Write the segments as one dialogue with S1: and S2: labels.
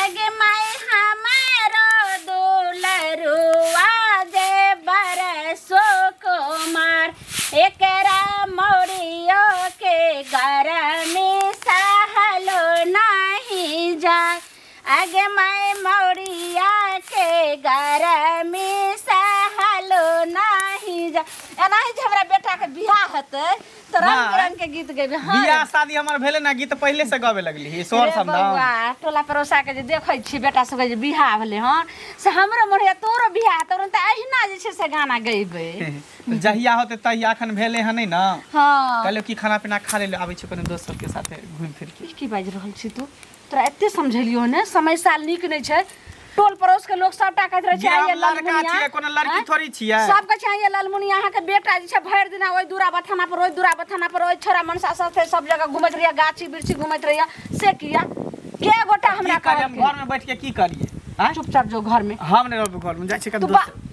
S1: आगे माई हमारो दुलरुआ जे बरसो कुमार एकरा मोरियो के गरमी सहलो नहीं जा आगे माई मौरिया के गरमी सहलो नहीं जा एनाही जे हमरा बेटा के बियाह हेतै तऽ रंग
S2: माय।
S1: बिरंग के गीत गेबै हँ
S2: बियाह शादी हमर भेलै ना गीत पहिले से गावे लगली ही सोर
S1: रे
S2: सब ना
S1: बौआ टोला पड़ोसा के जे देखै छी बेटा सबके जे बियाह भेलै हँ से हमरो मन होइया तोरो बियाह तोरो तऽ अहिना जे छै से गाना गैबै
S2: जहिया होते तहिया अखन भेलै हँ नहि ना
S1: हँ
S2: कहलियौ की खाना पीना खा ले आबै छी कोनो दोस्त सबके साथे घूमि फिर के
S1: ई की बाजि रहल छी तू तोरा एते समझेलियो ने समय साल नीक नहि छै टोल पड़ोस के लोग सबटा कहैत रहै छै
S2: जे हम
S1: आइये
S2: लड़का
S1: ललमुनिया
S2: छियै कोनो लड़की
S1: आँय?
S2: थोड़ी छियै
S1: सब कहै छै आइये ललमुनिया अहाँके बेटा जे छै भरि दिना ओहि दूरा बथाना पर ओहि दूरा बथाना पर ओहि छोरा मनसा साथे सब जगह घुमैत रहैया गाछी बिरछी घुमैत रहैया से किया के गोटा हमरा
S2: की करियै हम
S1: कहलकै
S2: घर में बैठ के की करियै आँय?
S1: चुपचाप जो घर में
S2: हम नहि रहबै घर में जाइ छियै
S1: तू
S2: कनि दोस्त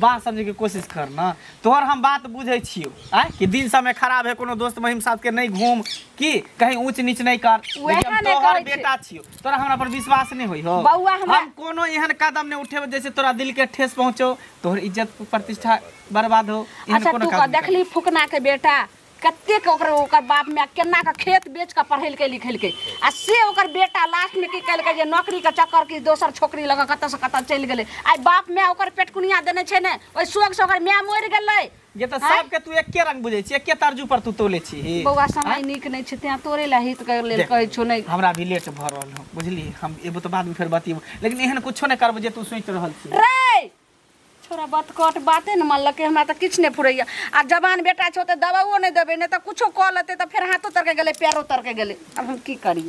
S2: बात समझे के कोशिश कर ना तोहर हम बात बुझै छियौ आँय कि दिन समय खराब है कोनो दोस्त महिम साथ के नहीं घूम की कहीं ऊंच नीच नहीं कर
S1: उएह
S2: लेकिन हम
S1: ने
S2: तोहर
S1: कहै छी।
S2: बेटा छियौ तोरा हमरा पर विश्वास नहीं होई हो
S1: बौआ हमरा-
S2: हम कोनो एहन कदम नहीं उठेबै जैसे तोरा दिल के ठेस पहुंचो तोहर इज्जत प्रतिष्ठा बर्बाद हो एहन
S1: अच्छा
S2: कोनो
S1: तू
S2: काम
S1: कह
S2: नहीं
S1: देखली फुकना के बेटा कतेक ओकर ओकर बाप माय केना के खेत बेच के पढ़ेलकै लिखेलकै आ से ओकर बेटा लास्ट में की केलकै जे नौकरी के चक्कर की दोसर छोकरी लऽ कऽ कतऽ से कतऽ चलि गेलै आइ बाप माय ओकर पेटकुनिया देने छै ने ओहि शोक से ओकर माय मरि गेलै
S2: ये तऽ सबके तू एके रंग बुझै छी एके तर्जू पर तू तोले छी
S1: बौआ समय नीक नहि छै तेँ तोरे लए हित के लेल
S2: देख,
S1: कहै छौ नहि
S2: हमरा भी लेट भऽ रहल हँ बुझली हम एबो तऽ बादमे फेर बतियेबो लेकिन एहन कुछो नहि करबो जे तू सोचि रहल छी
S1: रे छोरा बतकट बाते ने मानलकै हमरा तऽ किछु नहि फुरैया आ जवान बेटा छौ तऽ दबाओ नहि देबै नहि तऽ कुछो कऽ लेतै तऽ फेर हाथो तरके गेलै पैरो तरके गेलै आब हम की करी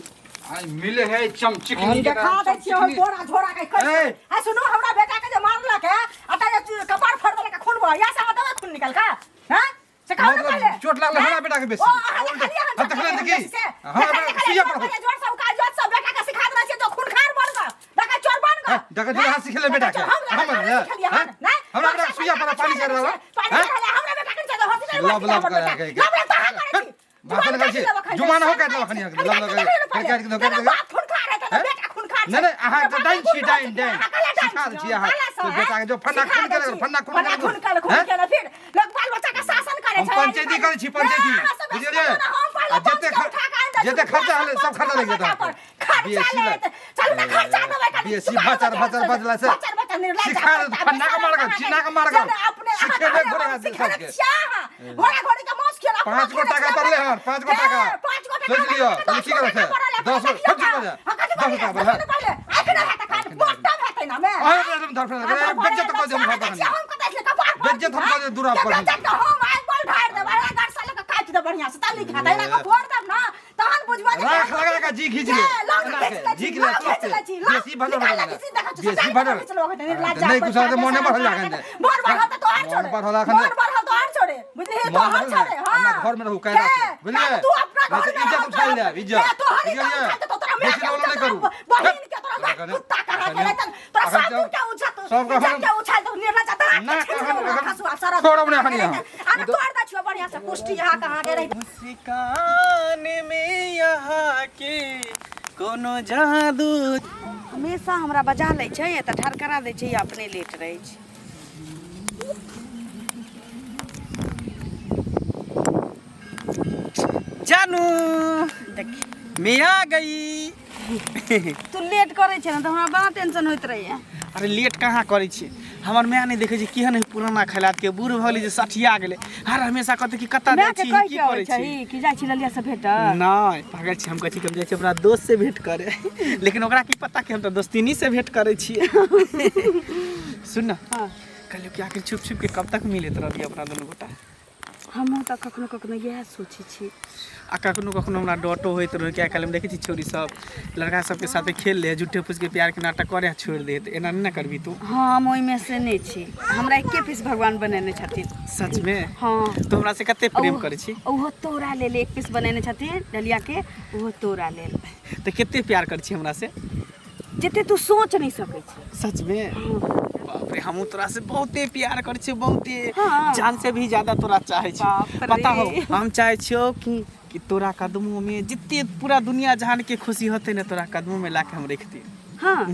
S3: आइ मिले है चमचिकनी
S4: हम देखा दै छियै हम बोरा झोरा के कैसे
S3: ए!
S4: आ सुनू हमरा बेटा के जे मारलक है आ ता जे कपार फाड़ देलक खून बह या से अहाँ देबै खून निकाल के हैं से कहू ने
S3: मतलब
S4: पहिले
S3: चोट लागल हमरा बेटा के बेसी।
S4: ओ अहाँ देखलियै हन
S3: हम देखलियै
S4: चोट
S3: की?
S4: बेसी से?
S3: हमरा
S4: देखलियै,
S3: बेटा
S4: देखलियै,
S3: सुइया पर
S4: जोर जोर से उका जोर से बेटा के सिखा देने छियै जो खूनखार बन गऽ डकैत चोर बन गऽ
S3: हैं? डकैत चोर अहाँ सिखेले बेटा के?
S4: हम
S3: हम
S4: डकैत सिखेलियै हन
S3: हैं?
S4: नहीं
S3: हमरा बेटा के सुइया पर पानी चढ़ रहल है?
S4: पानी
S3: हैं?
S4: चढ़ रहल है हमरा बेटा के चढ़ हॉस्पिटल
S3: लब लब करा के-
S4: लब लब तऽ अहाँ करै छी
S3: भाषण करै छी। जुमाना हो काटि लेब अखन अहाँके, लब लब करै- काटि के धो, काटि के धो।
S4: बाप खूनखार है तऽ
S3: हैं?
S4: बेटा खूनखार
S3: नहि नहि अहाँ तऽ डाइन छी डाइन डाइन सिखा दै छी अहाँ तो बेटा के जो फन्ना खून केलक फन्ना खून
S4: फन्ना खून केलक खून
S3: हैं?
S4: केलक फिर लोग बाल बच्चा के शासन करे
S3: हम
S4: छै
S3: पंचायती करै छी पंचायती बुझलियै आ जते जते खर्चा होलै सब खर्चा लागि जेतै अहाँके।
S4: खर्चा
S3: बेसी
S4: लेत चलू ना खर्चा देबै कनी
S3: बेसी भचर भचर बजला से
S4: भचर भचर निर्लज्ज
S3: सिखा देत, फन्ना के मारग चिन्ना के मारग
S4: अपने
S3: सिखेबे घोड़ा के सबके
S4: घोड़ा घोड़ी के मांस खेला
S3: पाँच गो टाका पड़ले हन पाँच गो टाका
S4: पाँच गो टाका
S3: सोच लियो कहली की करब से 10 गो खर्च कर जा 10 गो टाका पड़ल
S4: पहिले आखिर हेतै खाली मोटा हेतै ना मे
S3: अरे एकदम धर फेर बेज्जत कऽ देब हम घर पर बेज्जत हम कऽ देब दूरा पर
S4: हम आग बल ढार देब अरे घर से लके काटि देब बढ़िया से तली खाते ना के फोड़ देब ना तहन बुझबा जे
S3: राख लगा के जी खींच ले
S4: लौंग खींच ले
S3: जी ले
S4: खींच ले छी
S3: बेसी भरल बेसी भरल नहीं कुछ तो मोने बढ़ल जाखन दे
S4: मोर बढ़ल तो तोहर छोड़े
S3: मोन बढ़ल अखन
S4: मोन बढ़ल तोहर छोड़े बुझलिही तोहर छोड़े हां
S3: अपना घर में रहू कायदा से बुझलिए
S4: तू अपना घर में
S3: इज्जत उछाल ले इज्जत
S4: तोहर इज्जत तो तोरा
S3: बेसी रोल नहीं करू
S4: बहिन के तोरा कुत्ता कहा के नहीं तोरा सासुर के उछा
S3: सब
S4: इज्जत के उछाल तो निर्णय जाता
S3: ना
S4: ना
S3: छोड़ब नहीं अखन यहाँ
S4: अरे तोड़ दै छियो बढ़िया से कुष्टी यहाँ कहाँ के रही
S2: मुस्कान में यहाँ के कोनो जादू
S5: हमेशा हमरा बजा लै छै तऽ ठाढ़ करा दै छै अपने लेट रहै छै
S2: जानू
S5: देखी
S2: मैं आ गई
S5: तू लेट करै छै ने तऽ हमरा बड़ा टेंशन होइत रहैया
S2: अरे लेट कहाँ करै छियै हमर माय नहि देखै छै केहन है पुराना खैलात के बूढ़ भऽ गेलै जे सठिया गेलै हर हमेशा कहतै कि कतऽ जाइ
S5: मायके
S2: छी
S5: कहि
S2: की
S5: के
S2: करै
S5: अबै
S2: छी
S5: छही कि जाइ छी ललिया से भेट
S2: नहि पागल छी हम कहै छी कि हम जाइ छी अपना दोस्त से भेंट करे लेकिन ओकरा की पता कि हम तऽ दोस्तिनी से भेंट करै छियै सुन ने
S5: हाँ।
S2: कहलियौ कि आखिर छुप छुप के कब तक मिलैत रहबियै अपना दुनू गोटा
S5: हमहूँ तऽ कखनो कखनो इएह सोचै छी
S2: आ कखनो कखनो हमरा डटो होइत रहै किएक काल्हि हम देखै छी छौरी सब लड़का सबके साथे खेल ले झूठे फूसके प्यारके नाटक करे आ छोड़ि दे तऽ एना नहि ने करबी तू
S5: हँ हम ओहिमे से नहि छी हमरा एके पीस भगवान बनेने छथिन
S2: सचमे
S5: हँ
S2: तू हमरा से कते प्रेम करै छी
S5: ओहो तोरा लेल एक पीस बनेने छथिन डलियाके ओहो तोरा लेल
S2: तऽ कते प्यार करै छी हमरा से
S5: जते तू सोच नहि सकै छी
S2: सचमे बाप रे हमहूँ तोरा से बहुते प्यार करै छियौ बहुते
S5: हाँ।
S2: जान से भी ज्यादा तोरा चाहै छियौ
S5: बाप रे।
S2: पता हो हम चाहै छियौ कि तोरा कदमों में जितने पूरा दुनिया जहान के खुशी होते ने तोरा कदमों में लाके हम रख दिए
S5: हाँ,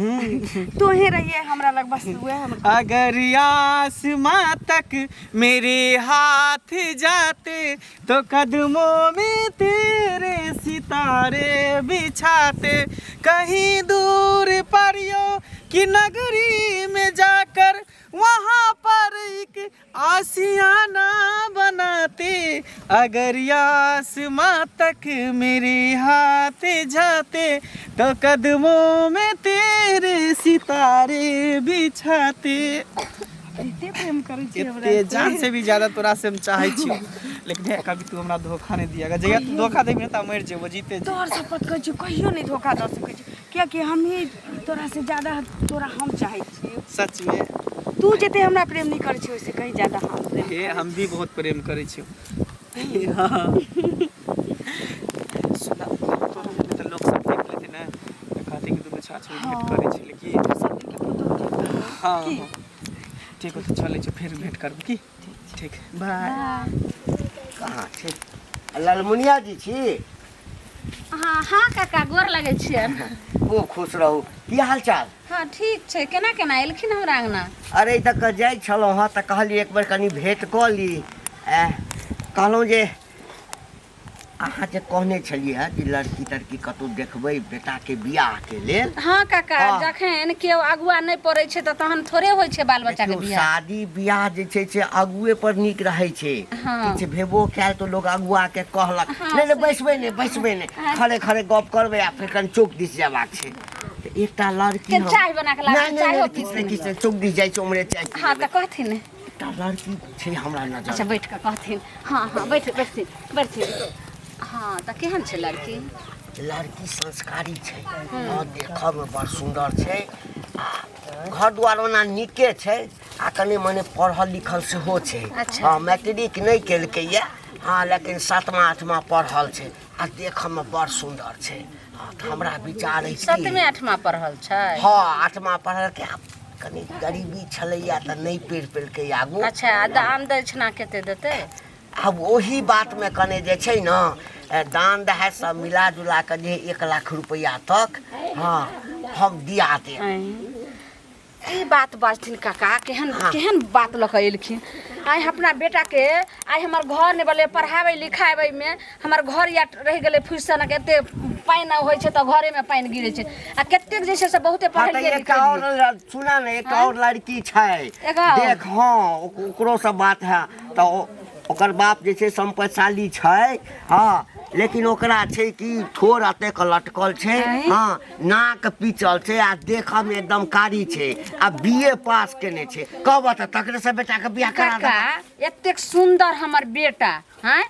S5: तोहे रहिए हमरा लग, बस वएह हमर।
S2: अगर आसमां तक मेरे हाथ जाते तो कदमों में तेरे सितारे बिछाते, कहीं दूर परियों की नगरी में जाकर वहाँ पर एक आशियाना बनाते, अगर आसमां तक मेरे हाथ जाते तो कदमों में तेरे सितारे बिछाते।
S5: एते प्रेम करै छी हमरा?
S2: एते जान से भी ज्यादा तोरा से हम चाहै छियौ, लेकिन हे, कभी तू हमरा धोखा नहीं दिया। जहिया तू धोखा देबही ने, तऽ मरि जेबो जीते जी।
S5: तोहर शपथ कहै छियौ, कहियो नहि धोखा दऽ सकै छी, कियाकि हमही तोरा से ज्यादा तोरा हम चाहै छियौ।
S2: सच में?
S5: तू जते हमरा प्रेम नहि करै छी, ओहिसे कहीं ज्यादा हम प्रेम।
S2: हे, हम भी बहुत प्रेम करै छियौ। हाँ, सुना, तोरा तऽ लोक सब देख लेतै ने तऽ कहतै कि दुनू छाछ भेंट करै छलै की।
S5: सब दिनके फोटो उठेबै।
S2: हाँ।
S5: की?
S2: हाँ, ठीक हो, तऽ चलै छै, फेर भेंट करबै की। ठीक, बाय।
S6: कहाँ छी? ललमुनिया जी छी?
S1: हाँ हाँ काका, गोर लगै छियनि।
S6: खूब खुश रहू। की हाल चाल?
S1: हाँ, ठीक छै। केना केना एलखिन हमरा अङ्गना?
S6: अरे, तऽ जाइ छलहुँ हँ तऽ कहलियै एक बेर कनि भेँट कऽ ली। कहलहुँ जे अहाँ जे कहने छलियै हँ कि लड़की तड़की कतहु देखबै बेटाके बियाहके लेल।
S1: हाँ काका।
S6: हाँ।
S1: जखन केओ अगुआ नहि पड़ै छै तऽ तहन थोड़े होइ छै बाल बच्चाके
S6: देखियौ,
S1: बियाह।
S6: शादी बियाह जे छै से अगुए पर नीक रहै छै।
S1: हाँ।
S6: किछु भेबो कयल तऽ लोक अगुआ के कहलक।
S1: हाँ,
S6: नहि नहि,
S1: से-
S6: बैसबै नहि, बैसबै नहि, खड़े खड़े गप करबै आ फेर कनि चौक दिस जयबाक छै। तऽ एकटा लड़की
S1: के चाय बना के लाबै?
S6: नहि नहि।
S1: चायो
S6: नहि, किछु नहि, किछु नहि, चौक दिस जाइ छै, उम्हरे चाय पी
S1: हाँ,
S6: लेबै।
S1: तऽ कहथिन ने।
S6: एकटा लड़की छै हमरा नजर।
S1: अच्छा, बैठ कऽ कहथिन। हाँ हाँ, बैठ, बैठथिन बैठथिन। हाँ, तऽ केहन छै लड़की?
S6: लड़की संस्कारी छै। हाँ, देखऽमे बड़ सुन्दर छै आ घर दुआर ओना नीके छै आ कनि मनि पढ़ल लिखल सेहो छै।
S1: अच्छा।
S6: हाँ, मैट्रिक नहि केलकैए, हाँ, लेकिन सातमा आठमा पढ़ल छै आ देखऽमे बड़ सुन्दर छै। हाँ, तऽ हमरा विचार अछि कि
S1: सतमे आठमा पढ़ल छै?
S6: हाँ, आठमा पढ़लकै आ कनि गरीबी छलैए तऽ नहि पढ़ि पेलकै आगू।
S1: अच्छा, आ दान दक्षिणा कते देतै?
S6: आब ओही बातमे कने जे छै ने, दान दहेज सब मिला जुला कऽ जे 1 लाख रुपैआ तक, हाँ, हम दिया देब।
S1: ई बात बाजथिन काका, केहन
S6: हाँ।
S1: केहन बात लऽ कऽ एलखिन आइ अपना बेटाके। आइ हमर घर नहि बनलै, पढ़ाबै लिखाबैमे हमर घर या रहि गेलै फुसि सनक। एते पानि होइ छै तऽ घरेमे पानि गिरै छै आ कतेक जे छै से बहुते
S6: हाँ, तऽ
S1: पढ़लियै
S6: एकटा और
S1: लिखेलियै।
S6: सुना ने, एकटा और लड़की छै।
S1: एगो और?
S6: देख, हाँ, ओकरो से बात है तऽ ओकर बाप जे छै सम्पत्तिशाली छै। हाँ, लेकिन ओकरा छै कि ठोर एतेक लटकल छै।
S1: आँय?
S6: हाँ, नाक पीचल छै आ देखऽ मे एकदम कारी छै आ बी ए पास केने छै। कहबऽ तऽ तकरे से बेटा के बियाह करा
S1: काका,
S6: देबऽ।
S1: एतेक सुन्दर हमर बेटा हैं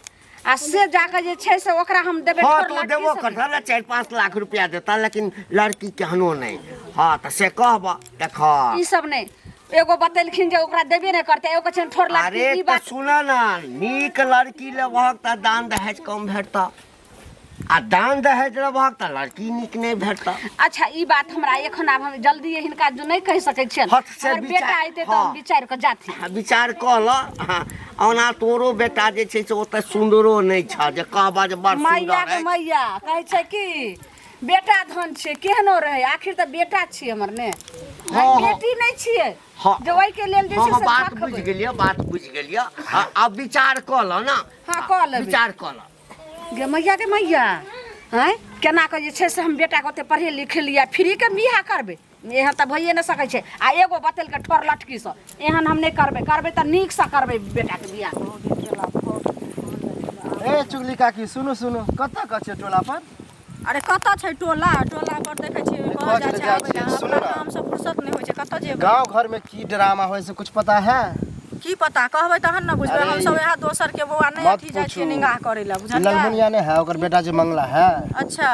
S1: आ से जाकऽ जे छै से ओकरा हम देबै?
S6: हाँ,
S1: ठोर
S6: तो
S1: लटकी
S6: देबो
S1: सब।
S6: करतऽ ने, 4-5 लाख रुपया देता, लेकिन लड़की केहनो नहि। हाँ, तऽ से कहबऽ, देख।
S1: ई सब नहि, एगो बतेलखिन जे ओकरा देबे नहि करतै, एगो कहै छै ठोर लटकी।
S6: अरे,
S1: ई
S6: तऽ
S1: बात
S6: सुन ने, नीक लड़की लेबहक तऽ दान दहेज कम भेटतऽ आ दान दहेज लेबहक तऽ लड़की नीक नहि भेटतऽ।
S1: अच्छा, ई बात हमरा एखन आब हम जल्दी हिनका जो नहि कहि सकै छियनि।
S6: हट से
S1: हमर
S6: विचार-
S1: बेटा अयतै तऽ हम
S6: हाँ।
S1: विचारि कऽ जाथिन।
S6: हाँ, विचार कऽ ल। हाँ, ओना तोरो बेटा जे छै से ओते सुन्दरो नहि छ जे कहबह जे बड़
S1: मैया
S6: सुन्दर
S1: के
S6: अछि।
S1: मैया, कहै छै कि बेटा धन छियै, केहनो रहै, आखिर तऽ बेटा छियै हमर ने।
S6: हाँ, हाँ।
S1: बेटी नहि छियै
S6: हाँ।
S1: जे ओहिके लेल जे
S6: हाँ
S1: छै
S6: हाँ
S1: से
S6: बात
S1: रखबै।
S6: बुझि गेलियै, बात बुझि गेलियै। हाँ, आब विचार कऽ ल ने।
S1: हाँ, कऽ लेबै।
S6: विचार कऽ ल।
S1: गे मैया, गे मैया, आँय, केना कऽ जे छै से हम बेटाके ओते पढ़े लिखेलियै, फ्रीके बियाह करबै? एहन तऽ भइए नहि सकै छै। आ एगो बतेलकै ठोर लटकीसँ, एहन हम नहि करबै, करबै तऽ नीकसँ करबै बेटाके बियाह।
S7: ए चुगली काकी, सुनू सुनू, कतऽ कऽ छियै टोला पर?
S4: अरे, कतऽ छै टोला? टोला पर देखै छियै
S7: कहै
S4: कहल जाइ
S7: छलै
S4: छै
S7: जाइ
S4: आबै
S7: छियै,
S4: लए।
S7: सुनू
S4: अपना
S7: ने।
S4: कामसँ फुर्सत नहि होइ छै, कतऽ जेबै?
S7: गांव घर में की ड्रामा होइ से कुछ पता है?
S4: की पता, कहबै तहन ने बुझबै।
S7: अरे,
S4: हम सब इएह दोसर के बौआ नहि
S7: मत
S4: अथी जाइ छियै
S7: पूछू।
S4: निगाह करै लए, बुझलियै?
S7: ललमुनिया नहि है, ओकर बेटा जे मंगला है।
S4: अच्छा।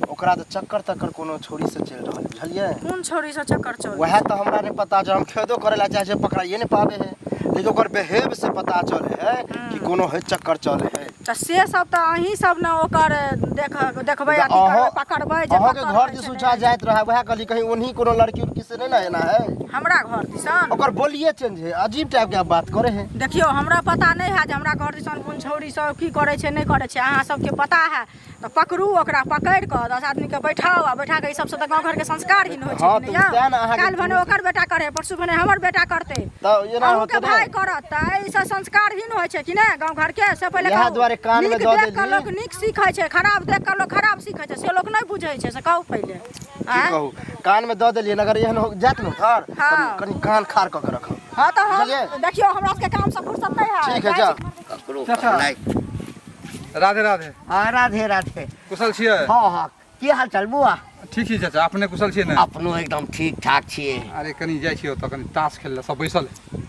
S7: ओकरा तऽ चक्कर तक्कर कोनो छोरी से चलि रहल है, बुझलियै?
S4: कोन छोरी से चक्कर चल?
S7: वएह तऽ हमरा नहि पता, जे हम खेदो करे ला चाहे छियै, पकड़ाइए नहि पाबे है। लेकिन ओकर बिहेव से पता चले है कि कोनो है चक्कर चले है।
S4: तऽ से सब तऽ अहीं सब ने ओकर देख देखबै अथी करबै पकड़बै जे
S7: अहाँके
S4: कतऽ
S7: घर
S4: रहै
S7: जे
S4: छै,
S7: सुचा
S4: नहि।
S7: जाइत रहे वएह कहली कहीं ओन्ही कोनो लड़की उड़की से नहीं ना एना है।
S4: हमरा घर दिसन
S7: ओकर बोलिए चेंज है, अजीब टाइप के आप बात करे हैं।
S4: देखियौ हमरा पता नहि है जे हमरा घर दिसन कोन छौड़ी सब की करै छै नहि करै छै, अहाँ सबके पता है तऽ पकड़ू ओकरा, पकड़ि कऽ 10 आदमीके बैठाउ आ बैठा कऽ ई सबसँ तऽ गाँव घरके संस्कारहीन होइ छै
S7: हाँ,
S4: कि
S7: तऽ
S4: नहि यौ?
S7: तें ने अहाँके
S4: काल्हि भने ओकर बेटा करे, परसू भने हमर बेटा करतै,
S7: तऽ एना
S4: अहूँके
S7: होतै ने।
S4: भाय करत, तऽ एहिसँ संस्कारहीन होइ छै कि नहि गाँव घरके? से पहिले
S7: इएह
S4: कहू।
S7: दुआरे कानमे
S4: नीक
S7: दऽ
S4: देख कऽ
S7: देली।
S4: लोक नीक सीखै छै, खराब देख कऽ लोक खराब सीखै छै, से लोक नहि बुझै छै, से कहू पहिले।
S7: की
S4: आँय?
S7: कहू, कान में दऽ देलियै, अगर एहन हो जायत ने उधर तऽ
S4: हाँ।
S7: कनि कान खाड़ कऽ के रखब।
S4: हँ तऽ हम
S7: बुझलियै?
S4: देखियौ हमरा सबके कामसँ फुर्सत नहि है।
S7: ठीक है, जाउ।
S6: ककरो
S3: चाचा।
S6: कहनाइ।
S3: राधे राधे।
S6: हाँ राधे राधे।
S3: कुशल छियै?
S6: हाँ हाँ, की हाल चाल बुआ?
S3: ठीक छी चाचा, अपने कुशल छियै ने?
S6: अपनो एकदम ठीक ठाक छियै।
S3: अरे कनि जाइ छियै ओतऽ कनि ताश खेल लए, सब बैसल है।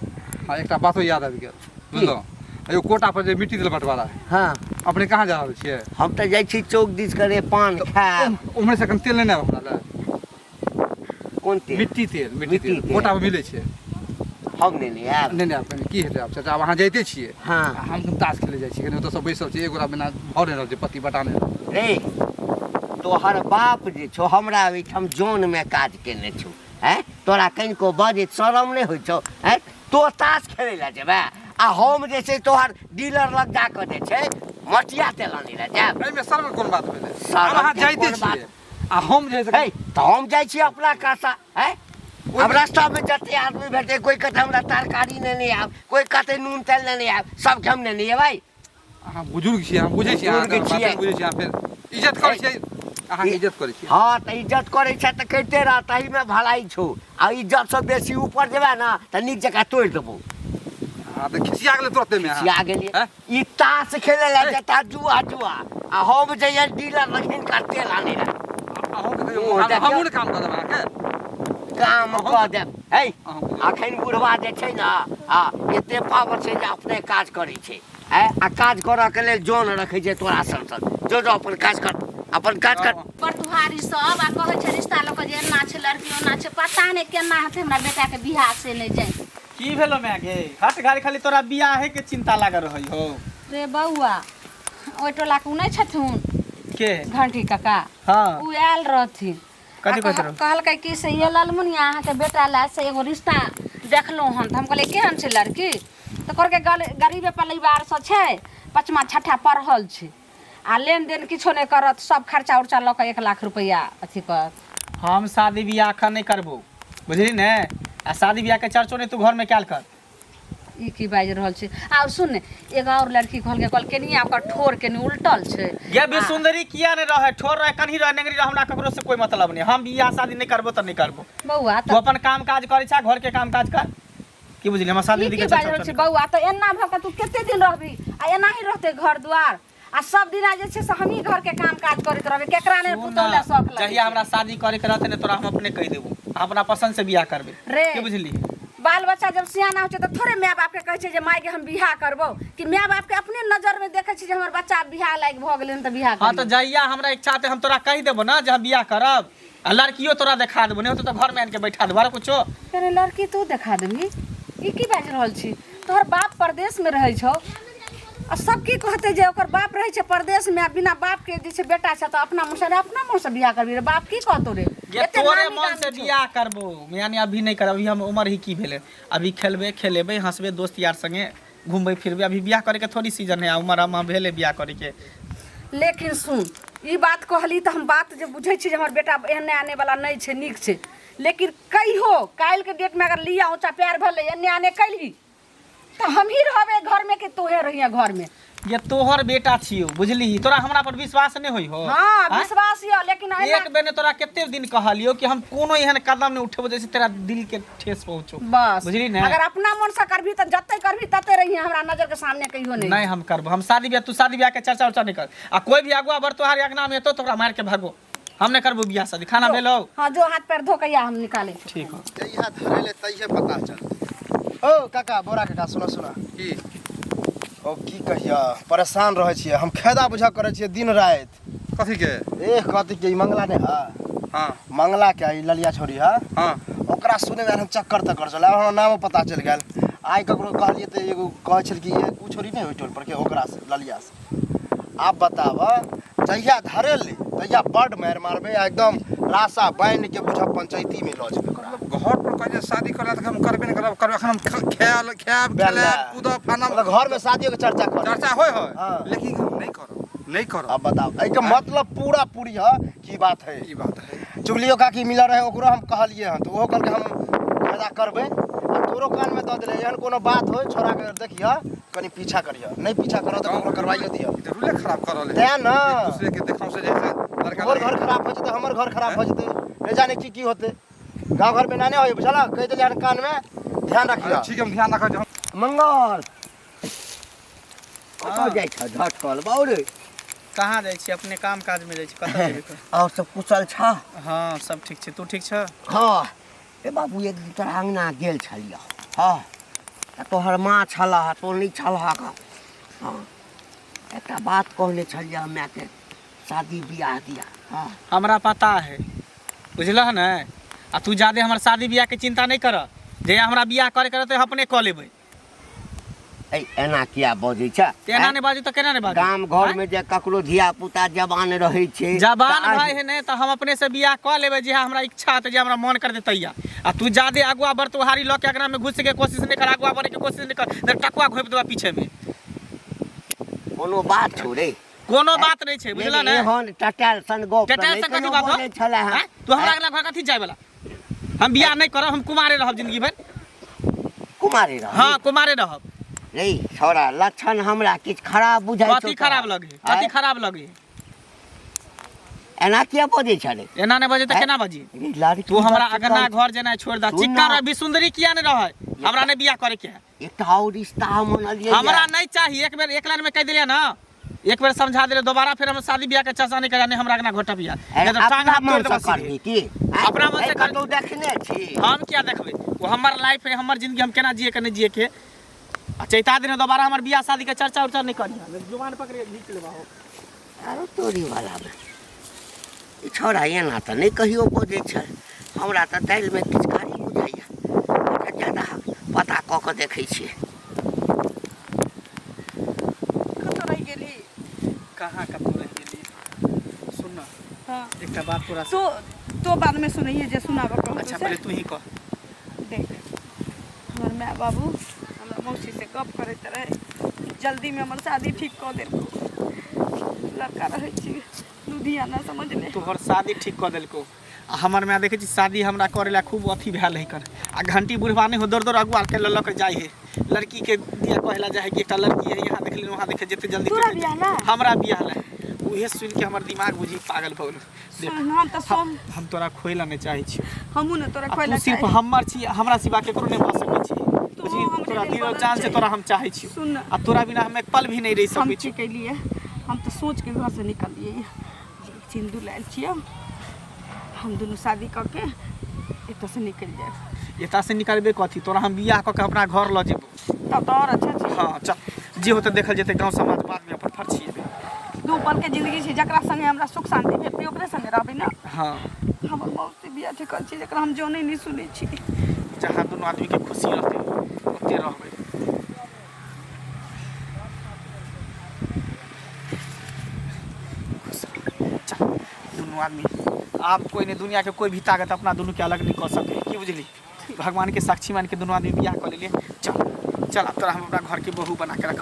S3: हाँ एकटा बातो याद आबि गेल बुझलहुँ, एगो कोटा पर जे मिट्टी देल बँटवारा है।
S6: हाँ।
S3: अपने कहाँ जा रहल छियै?
S6: हम तऽ जाइ छी चौक दिस करे पान खायब।
S3: उम्हरे से कनि तेल लेने आब हमरा लए।
S6: कोन तेल?
S3: मिट्टी तेल, मिट्टी
S6: मिट्टी
S3: तेल
S6: तेल।
S3: कोटा पर मिलै छै।
S6: हम नेने आयब।
S3: नेने आयब कनि, की हेतै आब चाचा, आब अहाँ जाइते छियै।
S6: हाँ।
S3: आ हम कनि ताश खेलै जाइ छियै, कनि ओतऽ सब बैसल छै, एगोरा बिना भऽ नहि रहल छै, पति बटा नहि रहल।
S6: रे तोहर बाप जे छौ हमरा ओहिठाम जनमे काज केने छौ, हैं तोरा कनिको बजैत शरम नहि होइ छौ? हैं तो ताश खेलै लए जेबै आ हम जे छै तोहर डीलर लग जाकऽ जे छै मटिया तेल आनै लए जायब?
S3: एहिमे शर्म कोन बात भेलै?
S6: शरम
S3: आब अहाँ
S6: के
S3: जाइते
S6: कोन बात?
S3: छियै आ हम जे
S6: है तऽ हम जाइ छी अपना कासा, हैं आब रास्तामे जते आदमी भेटै, कोइ कहतै हमरा तरकारी नेने आयब, कोइ कहतै नून तेल नेने आयब, सबके हम नेने अयबै।
S3: अहाँ बुजुर्ग छियै, हम बुझै छियै, अहाँके
S6: बुजुर्ग
S3: बात
S6: छियै।
S3: बुझै छियै, अहाँ फेर इज्जत करै छियै, अहाँके इज्जत करै छियै।
S6: हाँ तऽ इज्जत करै छै तऽ करिते रह, ताहिमे भलाई छौ, आ इज्जतसँ बेसी ऊपर जेबै ने तऽ नीक जकाँ तोड़ि देबौ।
S3: हाँ तऽ खिसिया गेलै तुरन्तेमे अहाँ।
S6: खिसिया गेलियै।
S3: हैं?
S6: ई ताश खेलै लए जेता जुआ जुआ आ हम जइयै डीलर लग हिनकर तेल आनै लए।
S3: अहूँके कहियो
S6: ओ,
S3: हम-
S6: देखियौ।
S3: हमहूँ ने काम कऽ देब अहाँके।
S6: काम कऽ देब। है
S3: अहूँके।
S6: अखन बुढ़वा जे छै ने आ एते पावर छै जे अपने काज करै छै, हैं आ काज करऽ के लेल जन रखै छै तोरा सन सन। जो जो अपन काज कर, अपन काज कर।
S1: बरदुहारी सब आ कहै छै रिश्ता लऽ कऽ जे एना छै लड़की ओना छै, पता नहि केना हेतै हमरा बेटाके बियाह से नहि जानि।
S2: की भेलो माय गे? हट घारी खाली तोरा बियाहे के चिंता लागल रहै हो।
S1: रे बौआ, ओहि टोलाके उ नहि छथुन
S2: के?
S1: घंटी काका।
S2: हाँ।
S1: उ आयल रहथिन।
S2: कथी
S1: आ
S2: कहैत रहौ?
S1: कहलकै कि से ये ललमुनिया अहाँके बेटा लए से एगो रिश्ता देखलहुँ हन। तऽ हम कहलियै केहन छै लड़की? तऽ कहलकै गरीबे परिवारसँ छै, 5मा 6ठा पढ़ल छै आ लेनदेन किछो नहि करत, सब खर्चा उर्चा लऽ कऽ 1 लाख रुपैआ अथी करत।
S2: हम शादी बियाह एखन नहि करबो, बुझली ने? आ शादी बियाह के चर्चो नहि तू घरमे कयल कर।
S1: ई की बाजि रहल छै? आर सुन ने, एगो और लड़की कहलकै, कहलकै कनिया ओकर ठोर कनि उलटल छै।
S2: गे बेसुंदरी किया नहि रहै, ठोर रहै, कन्ही रहै, नेंगरी रहै, हमरा ककरो से कोई मतलब नहि। हम बियाह शादी नहि करबो तऽ नहि करबो।
S1: बौआ
S2: तू अपन काम काज करै छा, घर के काम काज कर, की बुझली? हमरा शादी
S1: ई
S2: उदी
S1: की
S2: के
S1: बाजि
S2: चर्चा
S1: रहल छै
S2: नहि कर।
S1: बौआ? तऽ एना भऽ कऽ तू कते दिन रहबी? आ एनाही रहतै घर दुआर आ सब दिना जे छै से हमही घर के काम काज करैत रहबै, केकरा नहि
S2: सुन
S1: पुतोह लए शौक लगै
S2: जहिया
S1: छै।
S2: हमरा शादी करे के रहतै ने तोरा हम अपने कहि देबो, हम अपना पसंद से बियाह करबै।
S1: रे।
S2: की बुझली?
S1: बाल बच्चा जब सियाना होइ छै तऽ थोड़े माय बाप के कहै छै जे माय के हम बियाह करबौ, कि माय बाप के अपने नजर में देखै छै जे हमर बच्चा आब बियाह लायक भऽ गेलै हन तऽ बियाह
S2: हाँ तऽ
S1: करियै।
S2: जहिया हमरा इच्छा हेतै हम तोरा कहि देबो ने जे हम बियाह करब, आ लड़कियो तोरा देखा देबो, नहि होतौ तऽ घर में आनि के बैठा देबो, आरो कुछो?
S1: अरे लड़की तू देखा देबही? ई की बाजि रहल छी? तोहर बाप परदेश में रहै छौ आ सब की कहतै जे ओकर बाप रहै छै परदेश में आ बिना बाप के जे छै बेटा छै तऽ अपना मुँह से अपना मुँह से बियाह करबही रे, बाप की कहतौ रे?
S2: गे
S1: एते
S2: तोरे
S1: नामी
S2: मन से
S1: गामी छौ।
S2: बियाह करबो, यानी अभी नहीं करब, अभी हम उम्र ही की भेलै, अभी खेलबे खेलेबै हंसबे दोस्त यार संगे घूमबै फिरबै, अभी बियाह करे के थोड़ी सीजन है, आ उम्र हम भेलै बियाह करे के।
S1: लेकिन सुन, ई बात कहली तऽ हम बात जे बुझै छी जे हमर बेटा एहने आने वाला नहि छै, नीक छै, लेकिन कहियो काल्हिके डेटमे अगर लिया ऊँचा प्यार भेलै एन्ने आने कैलही तऽ हमही रहबै घरमे कि तोहे रहिए घरमे?
S2: ये तोहर बेटा छियौ, बुझलिही? तोरा हमरा पर विश्वास नहि होइ हो?
S1: हाँ
S2: आँय?
S1: विश्वास यऽ, लेकिन एना
S2: एक बेर ने तोरा कते दिन कहलियौ कि हम कोनो एहन कदम नहि उठेबो जैसे तेरा दिल के ठेस पहुँचो।
S1: बस
S2: बुझली ने?
S1: अगर अपना मन से करबी तऽ जते करबी तते रहिए, हमरा नजर के सामने कहियो नहीं।
S2: नहीं हम करबो, हम शादी बियाह, तू शादी बियाह के चर्चा उर्चा नहीं कर, आ कोई भी अगुआ बर तोहार अंगना में एतो तो ओकरा मार के भागो, हम नहीं करबो बियाह शादी। खाना भेलो?
S1: हाँ जो हाथ पैर धो के आ हम निकाले।
S2: ठीक हो।
S7: जहिया धरे ले तहिया पता चलतै। ओ काका, बोरा काका, सुनो सुनो।
S3: की?
S7: ओ की कहिया, परेशान रहै छियै हम, खेदा बुझा करै छियै दिन राति।
S3: कथी के?
S7: ए कथी के, ई मंगला ने है?
S3: हाँ।
S7: मंगला के ई ललिया छोरी है?
S3: हाँ।
S7: ओकरा सुने में हम चक्कर तक्कर चल, आब हमरा नामो पता चलि गेल। आइ ककरो कहलियै तऽ एगो कहै छल कि ये उ छोरी नहि ओहि टोल पर के ओकरासँ ललियासँ आब बताब जहिया धरेलै तहिया बड्ड मारि मारबै आ एकदम रासा बान्हि के बुझब पंचायती में लऽ जेबै ओकरा।
S3: मतलब घर पर कहै जे शादी करला तऽ हम करबे नहि करब करब एखन हम खायल खायब खेलायब कूदब फानब
S7: मतलब घर में शादियो के चर्चा कर
S3: चर्चा होय होय
S7: हाँ।
S3: लेकिन हम नहि करब नहि करब
S7: अब बताओ एहिके मतलब पूरा पूरी है की बात है
S3: ई बात है
S7: चुगलियो काकी मिलल रहे ओकरो हम कहलिए हन तऽ ओहो कहलकै हम फायदा करबै आ तोरो कानमे दऽ देले एहन कोनो बात होय छोड़ा के देखिह कनि पीछा करिह नहि पीछा करऽ तऽ ककरो करवाइयो दिह
S3: ई तऽ रूले खराब कर रहल है
S7: तें ने
S3: एक दूसरे के देखाव से जैसे लड़का
S7: तोहर घर खराब हो जेतै हमर घर खराब हो जेतै नहि जाने की की होतै गाँव घरमे एना नहि होय बुझल कहि देलियै हन कानमे ध्यान रखिह
S3: ठीक है हम ध्यान रखब जे हम
S6: मंगल कतऽ जाइ छ झटकल बाउ रे
S2: कहाँ जाइ छी अपने काम काजमे जाइ छी कतऽ जेबै तऽ?
S6: आओर सब कुशल छ
S2: हँ सब ठीक छै तू ठीक छ
S6: हँ ए बाबू एक दिन तोरा अङ्गना गेल छलियौ हँ तऽ तोहर माँ छलह तोँ नहि छलहक हँ एकटा बात कहने छलियै मायके शादी बियाह दिया हँ
S2: हमरा पता है बुझलह ने आ तू जादे हमर शादी बियाहके चिंता नहि कर जहिया हमरा बियाह करे के रहतै हम अपने कऽ लेबै
S6: ऐ एना किया बजै छ
S2: तऽ एना नहि बाजू तऽ केना नहि बाजू
S6: गाम घर में जे ककरो धिया पुता जवान रहै छै
S2: जवान
S6: तऽ
S2: भाई है ने तऽ हम अपने से बियाह कऽ लेबै जे हमरा इच्छा हेतै जे हमरा मन करतै तहिया आ तू जादे अगुआ बढ़ तुहारी लऽ के अगना में घुस के कोशिश नहि कर अगुआ बढ़े के कोशिश नहि कर नहि टकुआ घोपि देबा पीछे में
S6: कोनो बात छौ रे
S2: कोनो बात नहि छै बुझल ने
S6: एहन टटायल सन गप तऽ
S2: टटायल
S6: नहि
S2: सन कथी
S6: कोनो
S2: बात हो
S6: बजै छलै हँ
S2: आँय? तू हमरा अगला घर कथी जाय वाला हम बियाह नहि करब हम कुमारे रहब जिंदगी भरि
S6: कुमारे रह
S2: हाँ कुमारे रहब
S6: रे छोरा लक्षण हमरा किछु खराब बुझाइ छौ
S2: कथी खराब लगे कथी खराब लगे
S6: एना किया बजै छलै
S2: एना नहि बजे तऽ केना बजी
S6: रे लड़की
S2: तू हमरा
S6: बच्ची
S2: अगना
S6: कहै
S2: घर जेनाइ छोड़ि दे
S6: सुन
S2: चिक्का
S6: ना।
S2: रह विसुंदरी किया नहि रहै हमरा नहि बियाह करे के है
S6: एकटा और रिश्ता हम अनलियै
S2: हमरा नहीं चाहिए एक बेर एक लाइन में कह दिलियै ना एक बेर समझा दिले दोबारा फिर हम शादी बियाह के चर्चा नहीं करा नहीं हमरा अगना घोटा बियाह नहीं तो टांग
S6: अपना
S2: हाथ तोड़
S6: मन
S2: देबो
S6: से
S2: सीधे।
S6: करही की
S2: अपना मन से कर-
S6: कतौ देखने छी
S2: हम क्या देखबै वो हमर लाइफ है हमर जिंदगी हम केना जिए के नहीं जिए के आ चैता दिन दोबारा हमर बियाह शादी के चर्चा उर्चा नहीं करी जुबान पकड़ के घींच लेबा हो
S6: आरो तोरी वाला मे ई छौड़ा एना तऽ नहि कहियो बजै छै हमरा तऽ दालिमे किछु कारी बुझाइए अच्छा ज्यादा पता कऽ कऽ देखै छियै
S5: कतऽ रहि गेली
S2: कहाँ कतौ रहि गेली सुन ना
S5: हाँ
S2: एकटा बात तोरा
S5: तो तो बाद में सुनैये जे सुनाबऽ कहू
S2: अच्छा पहिले तू ही कह
S5: देख हमर माय बाबू हमरा मौसी से गप करैत रहे जल्दीमे हमर शादी ठीक कऽ देलकौ लड़का रहै छी लुधियाना समझले
S2: तोहर शादी ठीक कऽ देलकौ आ हमर माय देखै छी शादी हमरा करै लए खूब अथी भेल है कर आ घंटी बुढ़वा नहि हो दौड़ दौड़ अगुआ के लऽ लऽ के जाइ है लड़की के दिया कहला जाइ है कि एकटा लड़की है यहाँ देखली वहाँ देखे जते जल्दी
S5: तोरा बियाह ला?
S2: हमरा बियाह ला उहे सुनि के हमर दिमाग बुझी पागल भऽ गेल देख
S5: सुन हम तऽ सोम
S2: हम तोरा खोइ ला नहि चाहै छियौ
S5: हमहूँ ने तोरा
S2: आ
S5: खोइ
S2: तू
S5: ला
S2: सिर्फ
S5: चाहै
S2: हमर छी हमरा सिवा केकरो नहि भऽ सकै छी
S5: तू
S2: बुझी
S5: हमरे
S2: तोरा
S5: लेल
S2: दिल
S5: बनल
S2: जान से
S5: छै।
S2: तोरा हम चाहै छियौ
S5: सुन न।
S2: आ तोरा बिना हम एक पल भी नहि रहि
S5: हम
S2: सकै
S5: की
S2: छी
S5: केलियै हम तऽ सोच के घर से निकललियै जे सिन्दूर लायल छियै हम दुनू शादी कऽ के एतऽ से निकलि जायब
S2: एतऽ से निकलबे कथी तोरा हम बियाह कऽ के अपना घर लऽ जेबौ
S5: तब तऽ आओर अच्छा छै
S2: हँ चल जे होतै देखल जेतै गाँव समाज बादमे अपन फरछिएबै
S5: दू पल के जिंदगी छै जकरा संगे हमरा सुख शांति भेटतै ओकरे संगे रहबै ने
S2: हँ
S5: हमर मौसी बियाह ठेकल छै जकरा हम जनै नहि सुनै छी
S2: जहाँ दुनू आदमीके खुशी रहतै ओते रहबै खुश रह। चल दुनू आदमी आब कोई नहीं दुनिया के कोई भी ताकत अपना दुनू के अलग नहीं कऽ सके की बुझली भगवान के साक्षी मान के दुनू आदमी बियाह कऽ लेलियै चल चल आब तोरा हम अपना घर के बहू बना के रखब।